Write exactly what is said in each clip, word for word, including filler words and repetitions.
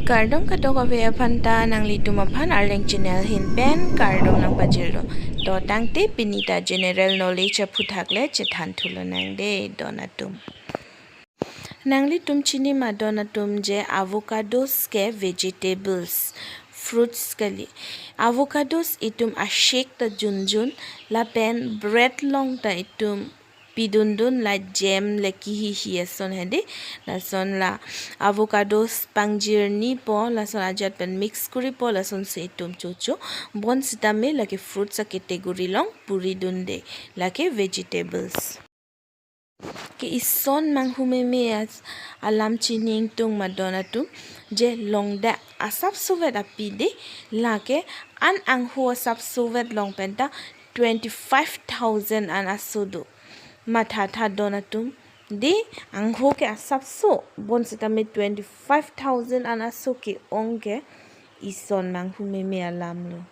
Kardom kadokave aphan ta, nanglitum aphan Arleng channel ahin pen kardom nangpajirlo. To tangte pini ta general knowledge aphuthak le chethan thulonang dei don atum. Nanglitum chini ma don atum je avocados ke vegetables, fruits kali. Avocados itum ashake ta junjun, lapen bread along ta itum pidundun, la jam le kihihi ason hedi. Lason la avocados pangjirnipo, lason ajat pen mix kuripo, lasonsi itum chocho. Bonsitame lake fruits a category along puridun dei, lake vegetables. Ke ison manghumeme as-, alam chini ingtung ma don atum, je longda asapso vet api dei, lake an angho asapso vet along pen ta twenty-five thousand an aso do. Mathatha don atum, dei, angho ke asapso, bonsitame twenty-five thousand an aso ke-ong ke ison manghumeme alamlo.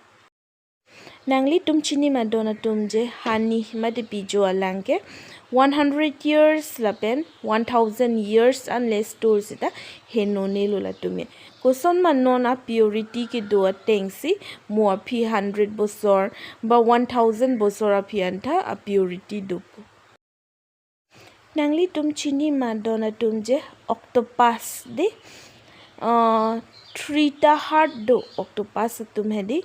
Nanglitum chini ma don atum je honey mate pijo alang ke one hundred years lapen one thousand years an le store sita henonelo latum ke. Koson ma non a purity kedo atengsi mo aphi hundred bosor ba one thousand bosor aphi anta a purity dopo. Nanglitum chini ma don atum je octopus dei, ah, three ta heart do octopus atum hedi,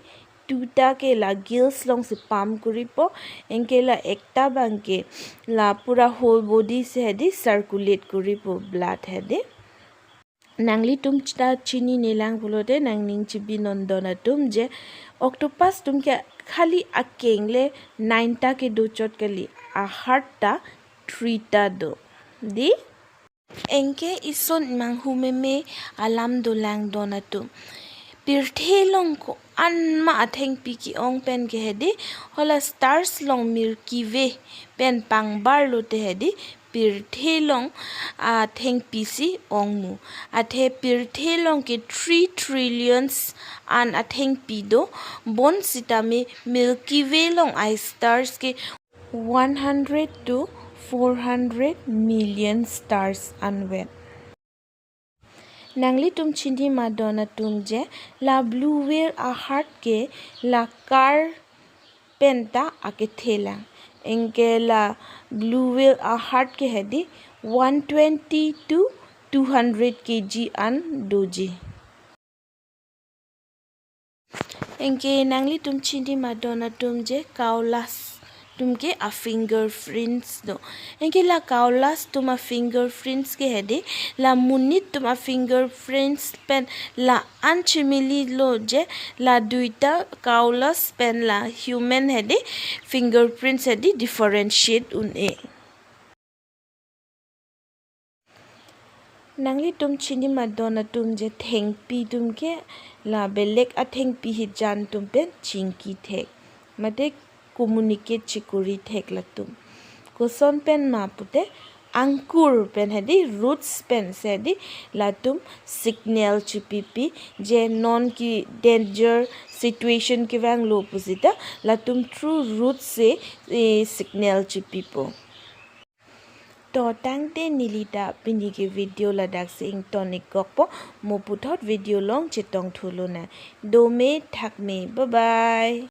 two ta ke la gills alongsi pump kuripo, anke la ekta abang ke la pura whole body si hedi circulate kuripo blood hedi. Nanglitum ta chininelang pulote nangning chibi non don atum je octopus atum ke khali akeng le nine ta kedo chot kali, a heart ta three ta do. Dei, anke ison manghumeme alam dolang don atum. Pirthe along ko-an ma athengpi ke-ong pen ke hedi, hala stars along Milky Way pen pangbarlote hedi, pirthe along athengpi si ongmu. Athe pirthe along ke three trillions an athengpi do, bonsitame Milky Way along a stars ke one hundred to four hundred million stars anvet. Nanglitum chini ma don atum je la blue whale a heart ke la car pen ta akethelang. Anke la blue whale a heart ke hedi one twenty to two hundred K G an doji. Anke nanglitum chini ma don atum je koalas atum ke a fingerprints do. Anke la koalas atum a fingerprints ke hedi, la monit atum a fingerprints pen la-an chimililo je la duita koalas pen la human hedi fingerprints hedi differentiate un-e. Nanglitum chini ma don atum je thengpi atum ke la belek athengpi hijan atum pen chingki thek mate communicate chikuri thek latum. Koson pen ma pute ankur pen hedi, roots pen si hedi latum signal chipipi, je non ke danger situation kevanglo pusita latum through roots si, eh, signal chipipo. To tangte neli ta pini ke video ladak si ington-ik kokpo, mo puthot video along chetong thulonang. Dome thakme, bye bye.